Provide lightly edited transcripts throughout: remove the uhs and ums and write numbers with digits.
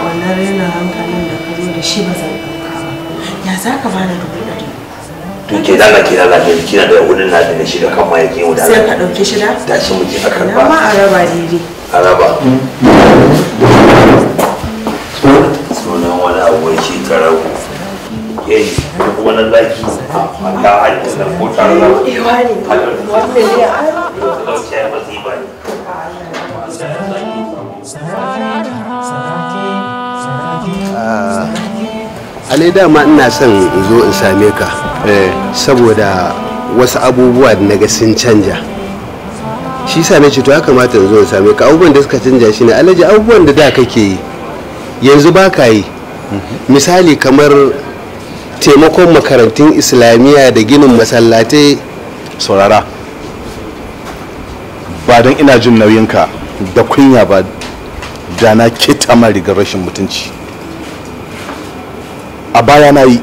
Wannan rainin hankalin da ka zo da shi ba zan ɗauka ba. Ya za ka bani 300,000? To ke dala ke dala ke kina da kudin na da shi da kan ma yake mu da. Sai ka ɗauki shida? Tashi mu je a karba. Na ma a raba daidai. A raba. Sunan wani abu shi tarago. Ke kuma nan zaki. Ta hajji nan ko tare da. Ewa ne. Wannan ne a. Talauci ai masifa ne. Ale dama ina son in zo in same ka saboda wasu abubuwa da naga sun canja. Shi sa nace to ya kamata in zo in same ka. Abubuwan da suka canja shine Alhaji, abubuwan da da kake yi yanzu ba ka yi. Misali kamar taimakon makarantun islamiyya da ginin masallatai. Saurara, ba don ina jin nauyinka da kunya ba da na keta ma rigar rashin mutunci. A baya na yi,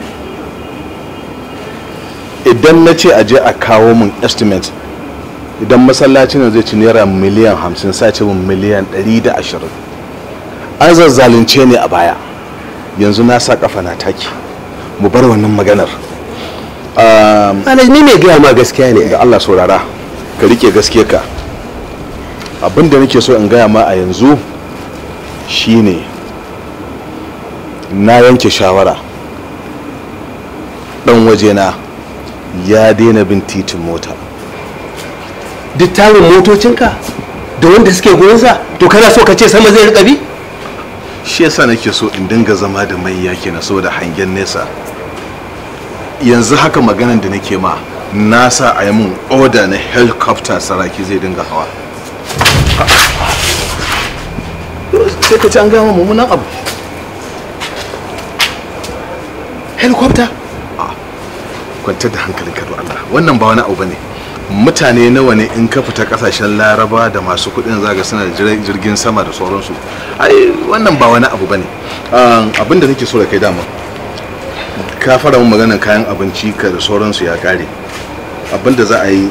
idan na ce aje a kawo mun estimate, idan masallacin nan zai ci naira 50 miliyan sace mun 120 miliyan. An zazzalunce ne a baya, yanzu na sa kafa na taki. Mu bar wannan maganar. Alhaji, ni mai gaya ma gaskiya ne. Da Allah saurara, ka rike gaskiyarka. Abinda nake so in gaya ma a yanzu shine na yanke shawara, dan wajena ya daina bin titin mota. Duk tarin motocinka da wanda suke gurinsa, to kana so ka ce sama zai rika bi? Shi yasa nake so in dinga zama da mai yake na saboda hangen nesa. Yanzu haka maganan da nake ma, na sa a yi mun order na helicopter, Saraki zai dinga hawa. Sai ka ci an gama mummunan abu. Helicopter? Kwantar da hankalinka don Allah, wannan ba wani abu bane. Mutane nawa ne in ka fita kasashen Laraba da masu kudin zaga suna da jirgin sama da sauransu. Ai wannan ba wani abu bane. Abin da nake so da kai, dama ka fara mun maganar kayan abinci ka da sauransu ya kare. Abin da za a yi,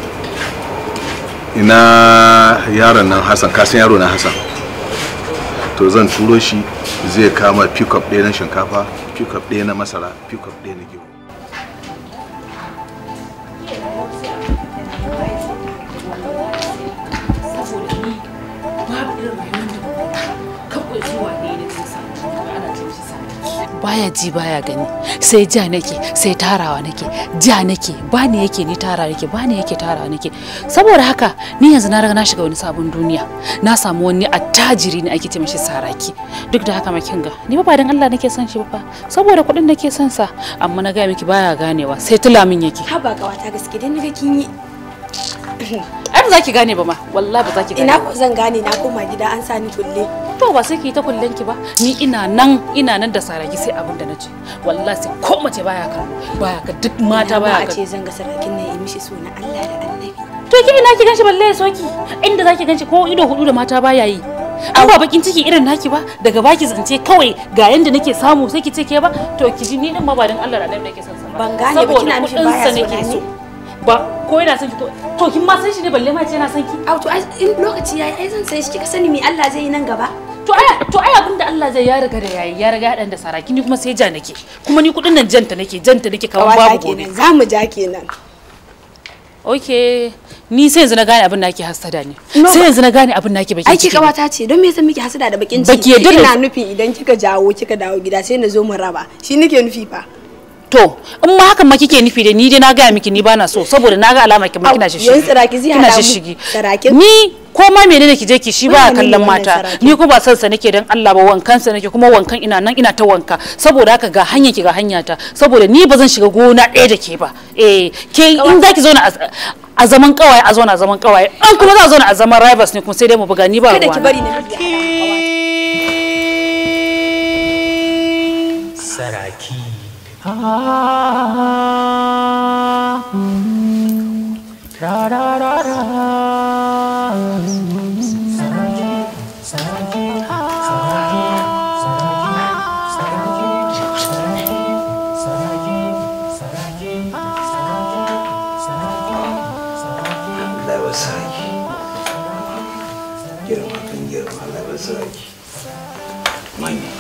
ina yaron nan Hassan? Ka san yaro na Hassan? To zan turo shi, zai kama pickup ɗaya na shinkafa, pickup ɗaya na masara, pickup ɗaya na gero. Baya ji baya gani, sai ja nake, sai tarawa nake, ja nake, bani yake, ni tara nake, bani yake, tarawa nake. Saboda haka ni yanzu na riga na shiga wani sabon duniya, na samu wani attajiri ne ake ce mishi Saraki. Duk da haka makin ga ni ba dan Allah nake son shi ba, saboda kuɗin nake son sa. Amma na ga miki baya ganewa, sai tula min yake. Haba kawata, gaske dan naga kin yi. Ai ba za ki gane ba ma, wallahi ba za ki gane. Ina ko zan gane? Na koma gida an sani kulle. To ba sai ki ta kullen ki ba. Ni ina nan, ina nan da Saraki, sai abin da na ce. Wallahi sai ko mace baya ka, baya ka, duk mata baya ka. Ka ce zan ga Sarakin nan yi mishi so na Allah da Annabi. To ki ina ki ganshi balle ya soki? Inda zaki ganshi ko ido hudu da mata baya yi. An ba bakin ciki irin naki ba, daga baki zance kawai ga yanda nake samu sai ki ce ke ba. To ki ji, ni din ma ba dan Allah da Annabi nake son sa ba. Ban gane ba, kina nufin baya so na ne? Ba ko yana son ki, to kin ma san shi ne balle ma ce yana son ki? Au, to in lokaci yayi ai zan san shi. Kika sani me Allah zai yi nan gaba. To ai abinda Allah zai ya riga da yayi, ya riga ya dan da Saraki. Ni kuma sai ja nake, kuma ni kudin nan janta nake, janta nake kaman babu gobe. Za mu ja kenan. Okay, ni sai yanzu na gane abin naki hasada ne. Sai yanzu na gane abin naki bakin ciki. Ai ki kawata ce, don me yasa miki hasada da bakin ciki? Baki yadda. Ina nufin idan kika jawo kika dawo gida sai na zo mu raba. Shi nake nufi fa. To, in ma hakan ma kike nufi da ni dai na gaya miki ni bana so, saboda na ga alama ki kina shishigi. Yan Saraki zai kina hada mu. shishigi. Sarakin? Ni ko ma menene ki je ki shi ba Wai kallon menene wannan mata. Sarakin? Ni ko ba son sa nake dan Allah ba, wankan sa nake, kuma wankan ina nan ina ta wanka. Saboda haka ga hanyar ki ga hanya ta. Saboda ni ba zan shiga gona ɗaya da ke ba. Eh, ke in zaki zauna a zaman kawaye, a zauna a zaman kawaye. An kuma za a zauna a zaman rivals ne kuma sai dai mu buga, ni ba Kada ki ruwana. bari na miji ya hada mu kawata. Saraki. Ra ra ra ra. Saraki, saraki, saraki, saraki, saraki, saraki, saraki, saraki, saraki. Allah ya sarki. Girma kan girma, Allah ya sarki. Manya.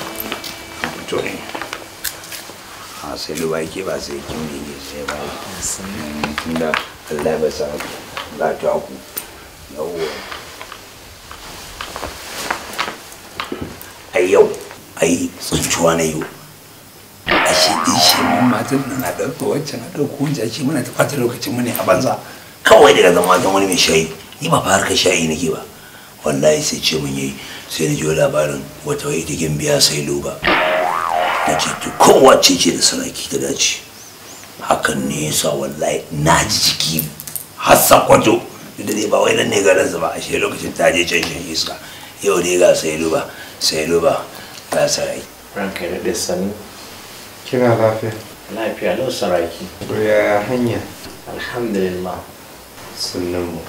A sai luba ke ba sai kin bege sai ba. Tunda Allah ya basa za ta ku. Yawwa. Ai yau ai tsincuwa na yau. Ashe din shi mun matan nan na ɗauko wancan na ɗauko wancan ashe muna ta ɓata lokacin mu ne a banza. Kawai daga zama wajen wani mai shayi ni ba fa harkar shayi nake ba. Wallahi sai ce mun yayi sai na ji labarin wata wai ita gimbiya sai luba. Na ce to kowace ce da saraki ta dace. Hakan ne yasa wallahi na ji jiki har sakwato da dai ba wai nan ne garin ba ashe lokacin ta je can shan iska. Yau dai ga sai luba sai luba ga saraki. Ranka ya daɗe sani. Kina lafiya? Lafiya lau saraki. Ya hanya? Alhamdulillah. Sannan mu.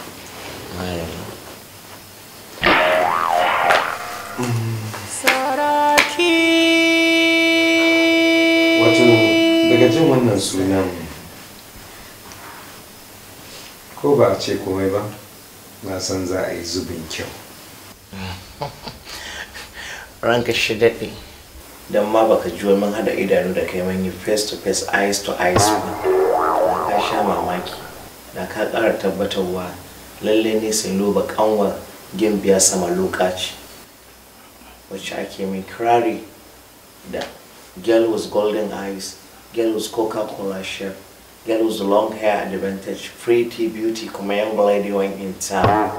Saraki. Wato daga jin wannan sunan ko ba a ce komai ba na san za a yi zubin kyau. Ranka shi daɗe. Don ma baka ji mun haɗa idanu da kai mun yi face to face eyes to eyes ba. Da ka sha mamaki. Da ka ƙara tabbatarwa lalle ne sai loba kanwar gimbiya sama lokaci. Wacce ake mai kirari da girl with golden eyes, girl with Coca-Cola shape, girl with long hair advantage, pretty beauty kuma young lady when in town.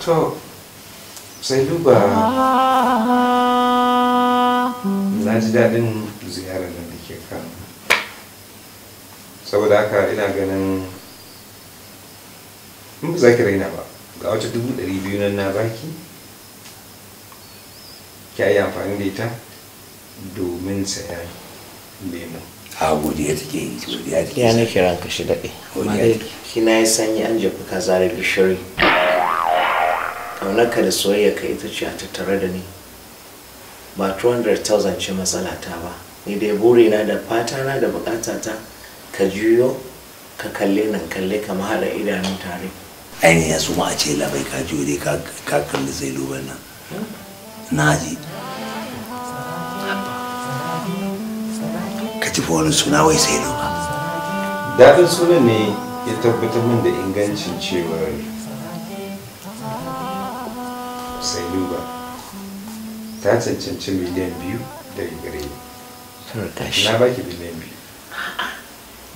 To, sai duba na ji daɗin ziyarar nan da ke kawo. Saboda haka ina ganin in ba za ki raina ba, ga wata 200,000 nan na baki, ki yi amfani da ita domin sayan lemu. A godiya take yi, godiya take. Ya nake ranka shi daɗe. Amma dai shi na yi sanyi an jefi kaza da gishiri. Ƙaunarka da soyayyarka ita ce a tattare da ni. Ba 200,000 ce matsalata ba. Ni dai burina da fatana da bukatata ka juyo ka kalle nan kalle ka mu haɗa idanu tare. Ainihin ya suma a ce labai ka juyo dai ka kalli sai duban nan. Na ji. Ka ci fa wani suna wai sai duba. Daɗin sunan ne ya tabbatar min da ingancin cewar sai duba ta cancanci 2 miliyan daga gare ni. Na baki 2 miliyan.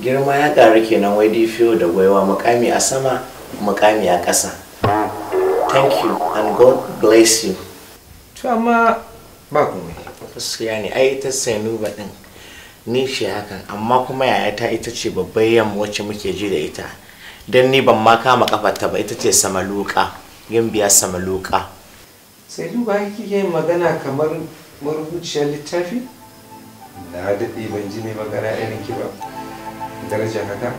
Girma ya ƙaru kenan wai DPO da gwaiwa mukami a sama mukami a ƙasa. Thank you and God bless you. To amma ba komai. Gaskiya ne ai ita Sainuba din ni ce hakan amma kuma yayata ita ce babbar yamma wacce muke ji da ita. Dan ni ban ma kama kafarta ba ita ce Samaluka, gimbiya Samaluka. Sai duba kike yin magana kamar marubuciyar littafi? Na daɗe ban ji mai magana irin ki ba. Daraja haka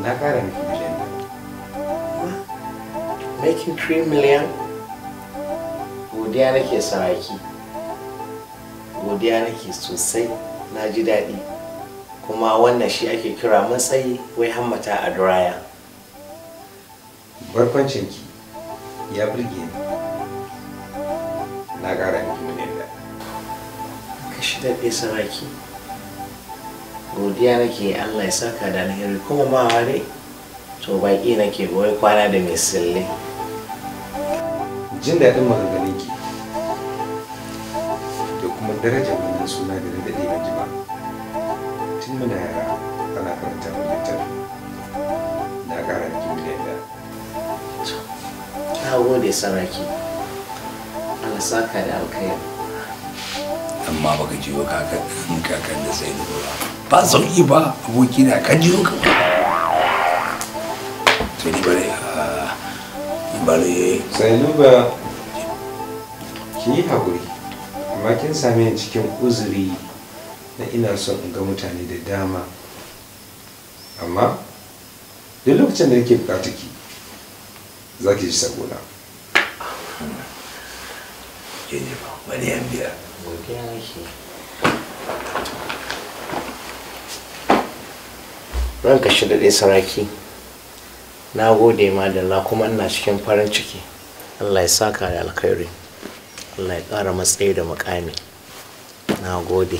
na ƙara miki 1 miliyan. Making 3 million? Godiya nake saraki. Godiya nake sosai na ji daɗi. Kuma wannan shi ake kira matsayi wai hammata a duraya. Barkwancinki ya burge ni. Na ƙara miki 1 miliyan. Ka shi daɗe saraki. Godiya nake Allah ya saka da alheri kuma ma dai to baƙi nake ba wai kwana da mai sille. Jin daɗin maganganunki da kuma darajar wannan suna da na daɗe ban ji ba. Tun muna yara ana karanta min littafi. Na ƙara miki 1 miliyan. Na gode saraki. Allah saka da alkhairi. Amma baka jiyo kakan da sai duba ba. Ba sauki ba aboki na ka jiyo ka ba. To ni bare bare Sailuba ki yi haƙuri amma kin same ni cikin uzuri na ina son in ga mutane da dama amma duk lokacin da nake buƙatar ki za ki ji sakona. Ke ji ba 5 miliyan. Godiya nake. Ranka shi daɗe saraki. Na gode madalla kuma ina cikin farin ciki. Allah ya saka da alkhairi. Allah ya ƙara matsayi da mukami. Na gode.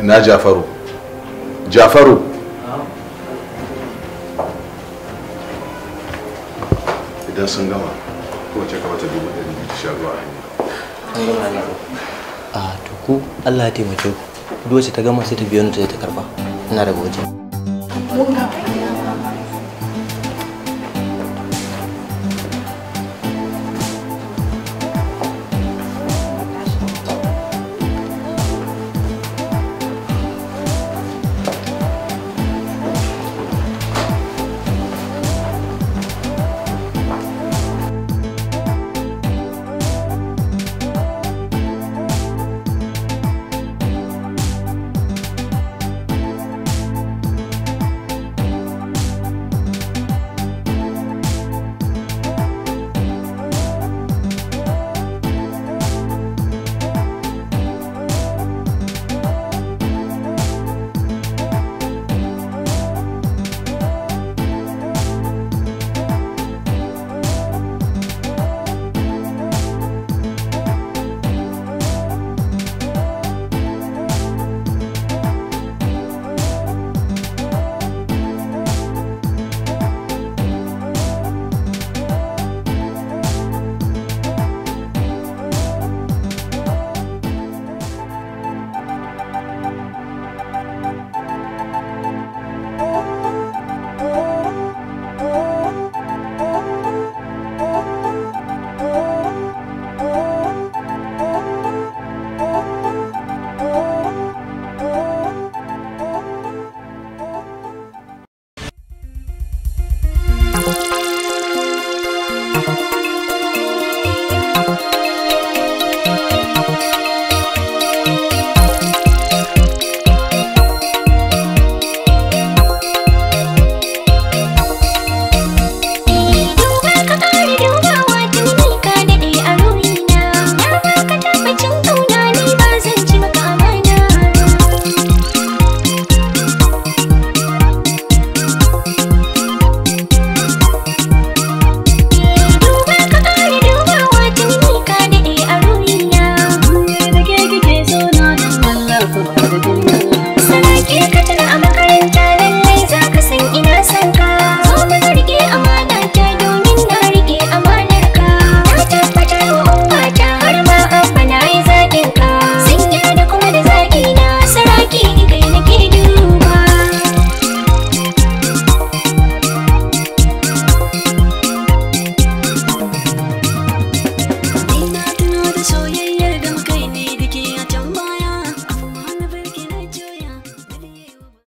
Ina Jafaru? Jafaru. Idan sun gama, kowace ka bata 200,000 ta sha ruwa a hanya. An gama ne. A to ku Allah ya taimake ku. Duk wacce ta gama sai ta biyo ni ta je ta karba. Ina daga waje. Mun gama.